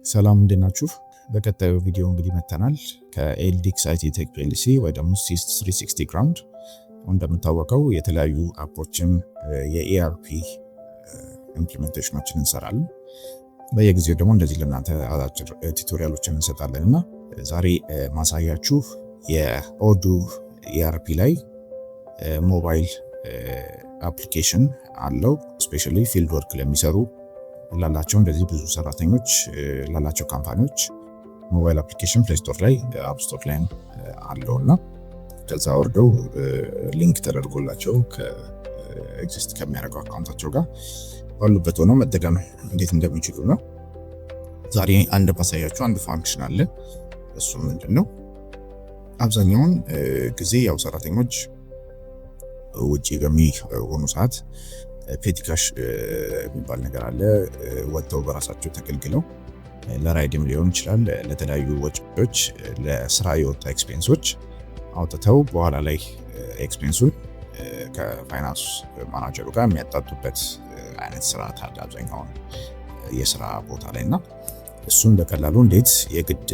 ሰላም እንዴት ናችሁ? በቀጣዩ ቪዲዮ እንግዲህ መተናል ከኤልዲክስ IT Tech PLC ወይ ደግሞ ሲስ 360 Ground። እንደምታወቀው የተለያዩ app ኦችን የ ERP implementation ኦችን እንሰራለን። በየጊዜው ደግሞ እንደዚህ ለእናንተ አጫጭር tutorial ኦችን እንሰጣለን እና ዛሬ ማሳያችሁ የ Odoo ERP ላይ mobile application አለው። Specially field work ለሚሰሩ ላላቸው እንደዚህ ብዙ ሰራተኞች ላላቸው company ዎች mobile application Play Store ላይ App Store ላይ አለው እና ከዛ ወርደው link ተደርጎላቸው ከ exist ከሚያደርገው account ኣቸው ጋር ባሉበት ሆነው መጠቀም እንዴት እንደሚችሉ ነው። ዛሬ አንድ ማሳያችሁ አንድ function አለ። እሱም ምንድን ነው? አብዛኛውን ጊዜ ያው ሰራተኞች ውጪ በሚሆኑ ሰዓት petty cash የሚባል ነገር አለ። ወጥተው በራሳቸው ተገልግለው ለ ride ም ሊሆን ይችላል፣ ለተለያዩ ወጪዎች፣ ለስራ የወጣ expense ኦች አውጥተው በኋላ ላይ expense ኡን ከ finance manager ኡ ጋር የሚያጣጡበት አይነት ስርዓት አለ አብዛኛውን የስራ ቦታ ላይ። እና እሱን በቀላሉ እንዴት የግድ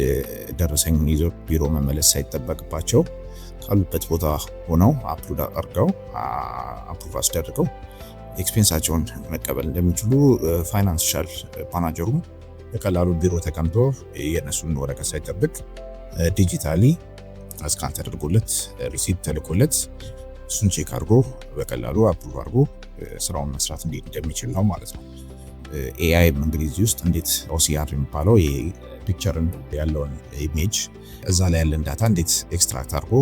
ደረሰኝ ይዞ ቢሮ መመለስ ሳይጠበቅባቸው ካሉበት ቦታ ሆነው upload አድርገው approve አስደርገው expense ኣቸውን መቀበል እንደሚችሉ፣ financial manager ኡ በቀላሉ ቢሮ ተቀምጦ የእነሱን ወረቀት ሳይጠብቅ digitally scan ተደርጎለት receipt ተልኮለት እሱን check አድርጎ በቀላሉ approve አድርጎ ስራውን መስራት እንዴት እንደሚችል ነው ማለት ነው። AI ም እንግዲህ እዚህ ውስጥ እንዴት OCR የሚባለው picture ን ያለውን image እዛ ላይ ያለን data እንዴት extract አድርጎ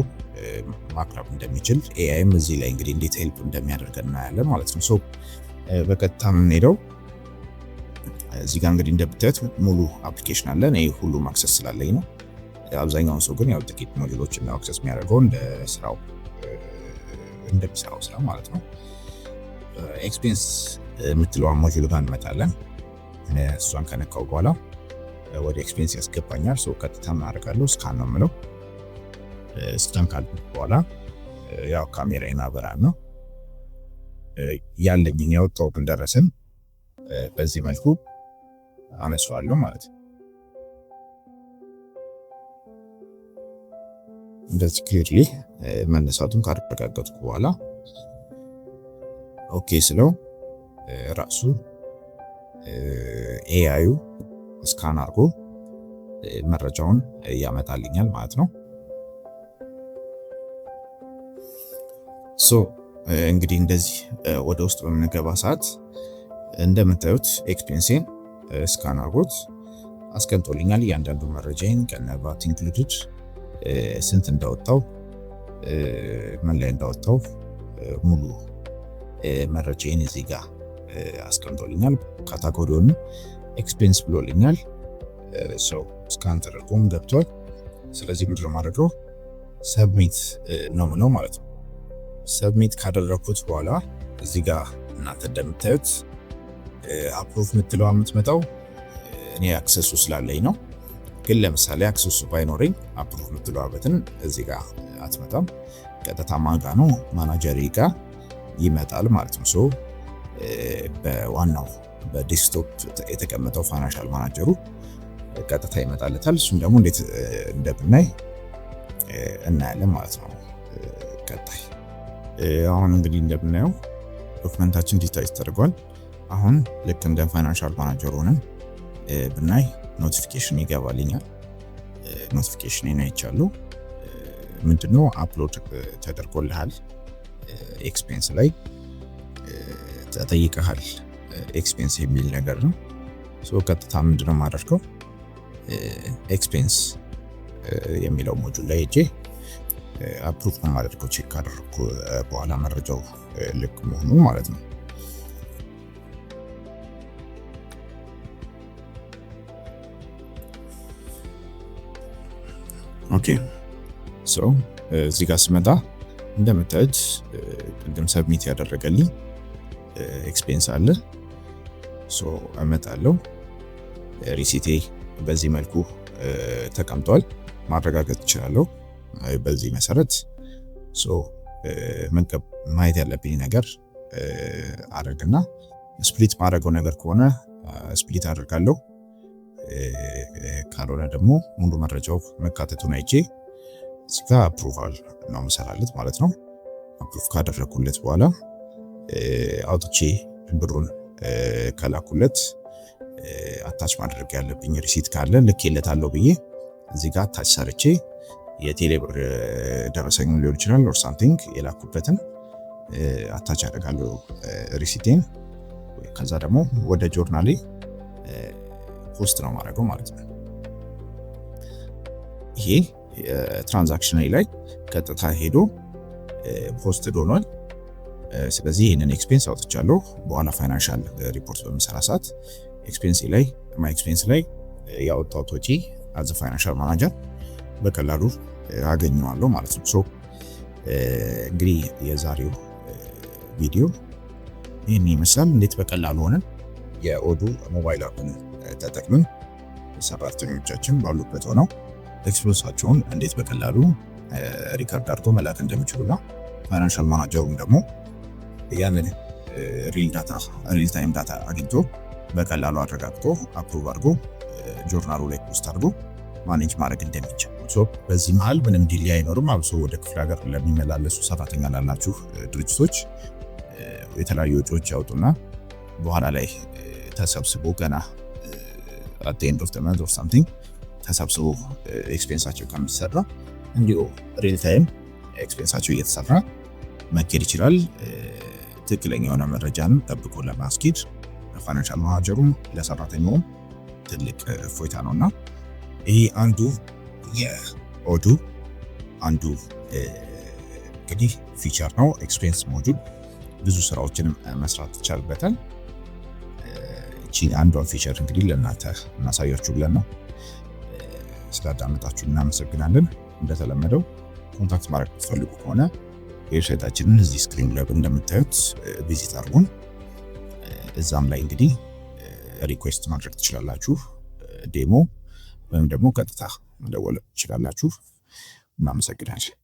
ማቅረብ እንደሚችል፣ AI ም እዚህ ላይ እንግዲህ እንዴት help እንደሚያደርገን እናያለን ማለት ነው። So በቀጥታ የምንሄደው እዚህ ጋር እንግዲህ እንደምታዩት ሙሉ application አለ። እኔ ሁሉም access ስላለኝ ነው። አብዛኛውን ሰው ግን ያው ጥቂት module ኦችን ነው access የሚያደርገው እንደ ስራው እንደሚሰራው ስራ ማለት ነው። Expense የምትለዋ module ጋር እንመጣለን። እሷን ከነካው በኋላ ወደ expense ያስገባኛል። So ቀጥታ ምን አደርጋለሁ? Scan ነው የምለው። Scan ካልኩት በኋላ ያው ካሜራዬን አበራ ነው ያለኝን ያወጣሁትን ደረሰኝ በዚህ መልኩ አነሳዋለሁ ማለት ነው። እንደዚህ clearly መነሳቱን ካረጋገጥኩ በኋላ okay ስለው ራሱ AI ዩ scan አድርጎ መረጃውን ያመጣልኛል ማለት ነው። So እንግዲህ እንደዚህ ወደ ውስጥ በምንገባ ሰዓት እንደምታዩት expense ኤን scan አድርጎት አስቀምጦልኛል። እያንዳንዱ መረጃዬን ከነ VAT included ስንት እንዳወጣው፣ ምን ላይ እንዳወጣው ሙሉ መረጃዬን እዚህ ጋር አስቀምጦልኛል። Category ውን expense ብሎልኛል። So scan ተደርጎም ገብቷል። ስለዚህ ምንድን ነው የማደርገው? Submit ነው ምለው ማለት ነው። Submit ካደረግኩት በኋላ እዚህ ጋር እናንተ እንደምታዩት approve የምትለዋ የምትመጣው እኔ access ኡ ስላለኝ ነው። ግን ለምሳሌ access ኡ ባይኖረኝ approve የምትለዋ button እዚህ ጋር አትመጣም። ቀጥታ ማጋ ነው ማናጀሪ ጋር ይመጣል ማለት ነው። So በዋናው በ desktop የተቀመጠው financial manager ኡ ቀጥታ ይመጣለታል። እሱም ደግሞ እንዴት እንደምናይ እናያለን ማለት ነው። ቀጣይ አሁን እንግዲህ እንደምናየው document ኣችን digitize ተደርጓል። አሁን ልክ እንደ financial manager ሆነን ብናይ notification ይገባልኛል። Notification አይቻለሁ። ምንድነው? Upload ተደርጎልሃል፣ expense ላይ ተጠይቀሃል expense የሚል ነገር ነው። So ቀጥታ ምንድነው የማደርገው? Expense የሚለው module ላይ ሄጄ approve ነው የማደርገው check ካደረግኩ በኋላ መረጃው ልክ መሆኑ ማለት ነው። Okay, so እዚህ ጋር ስመጣ እንደምታዩት ቅድም submit ያደረገልኝ expense አለ። So እመጣለሁ። Receipt ኤ በዚህ መልኩ ተቀምጧል። ማረጋገጥ እችላለሁ በዚህ መሰረት። So ማየት ያለብኝ ነገር አደርግና split ማድረገው ነገር ከሆነ split አደርጋለሁ። ካልሆነ ደግሞ ሙሉ መረጃው መካተቱን አይቼ እዚህ ጋር approval ነው የምሰራለት ማለት ነው። Approve ካደረኩለት በኋላ አውጥቼ ብሩን ከላኩለት attach ማድረግ ያለብኝ receipt ካለ ልኬለታለሁ ብዬ እዚህ ጋር attach ሰርቼ የቴሌ ብር ደረሰኙን ሊሆን ይችላል or something የላኩበትን attach አደርጋለሁ receipt ኤን። ከዛ ደግሞ ወደ journal ኤ post ነው ማድረገው ማለት ነው። ይሄ transaction ላይ ቀጥታ ሄዶ post ሆኗል። ስለዚህ ይህንን expense አውጥቻለሁ። በኋላ financial report በምሰራ ሰዓት expense ላይ፣ my expense ላይ ያወጣሁት ወጪ as a financial manager በቀላሉ አገኘዋለሁ ማለት ነው። So እንግዲህ የዛሬው ቪዲዮ ይህን ይመስላል። እንዴት በቀላሉ ሆነን የ Odoo mobile app ን ተጠቅመን ሰራተኞቻችን ባሉበት ሆነው expense ኣቸውን እንዴት በቀላሉ record አድርጎ መላክ እንደሚችሉና financial manager ኡም ደግሞ ያንን real data፣ real time data አግኝቶ በቀላሉ አረጋግጦ approve አድርጎ ጆርናሉ ላይ post አድርጎ manage ማድረግ እንደሚቻል። በዚህ መሀል ምንም delay አይኖርም። አብሶ ወደ ክፍለ ሀገር ለሚመላለሱ ሰራተኛ ላላችሁ ድርጅቶች የተለያዩ ወጪዎች ያወጡና በኋላ ላይ ተሰብስቦ ገና at end of the month or something ተሰብስቦ expense ኣቸው ከሚሰራ እንዲሁ real time expense ኣቸው እየተሰራ መኬድ ይችላል። ትክክለኛ የሆነ መረጃን ጠብቆ ለማስኬድ ለ financial manager ኡም ለሰራተኛውም ትልቅ እፎይታ ነው እና ይህ አንዱ የ Odoo አንዱ እንግዲህ feature ነው። Expense module ብዙ ስራዎችንም መስራት ይቻልበታል። እቺ አንዷን feature እንግዲህ ለእናንተ እናሳያችሁ ብለን ነው። ስላዳመጣችሁ እናመሰግናለን። እንደተለመደው contact ማድረግ የምትፈልጉ ከሆነ website ኣችንን እዚህ screen ላይ እንደምታዩት visit አድርጉን። እዛም ላይ እንግዲህ request ማድረግ ትችላላችሁ። Demo ወይም ደግሞ ቀጥታ መደወል ትችላላችሁ። እናመሰግናለን።